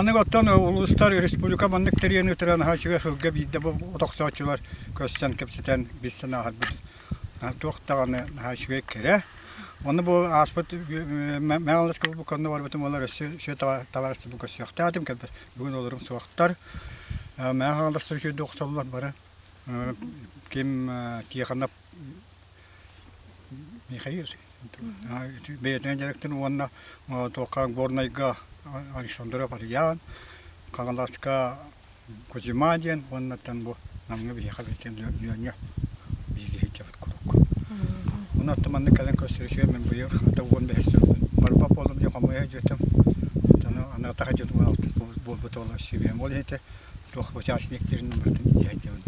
Маннык оттон улуустар республика маннык тэрийэн ыытара наһаа үчүгэй сылга биирдэ бу отохсооччулар көрсөн кэпсэтэн билсэн ааһарбыт туох даҕаны наһаа үчүгэй кэрэ. Ону бу ааспыт Мэҥэ бу конно барбытым олор өссө үчүгэй табаарыстарбын көрсүөхтээтим бүгүн олорум суохтар. Мэҥэ Хаҥаластар үчүгэйдик охсоллор бары. Ким Тихонов Михаил бэйэтинэн дьарыктын уонна туохха Горнайга Александров Арыйаан, Хаҥаласка Кузьма диэн уоннаттан бу Намҥа биһиэхэ бэйэтин Лүөҥҥэ биһиги сылдьабыт куруук. Онон оттон маннык кэлэн көрсүһүө мин быйыл хата 15 сылбын барбат буоллум диэн хомойо сылдьыбытым. Ону аны атах дьон 16 буолбут ол сүбэм. Ол иһин туох участниктарын барытын иһэ сылдьабын.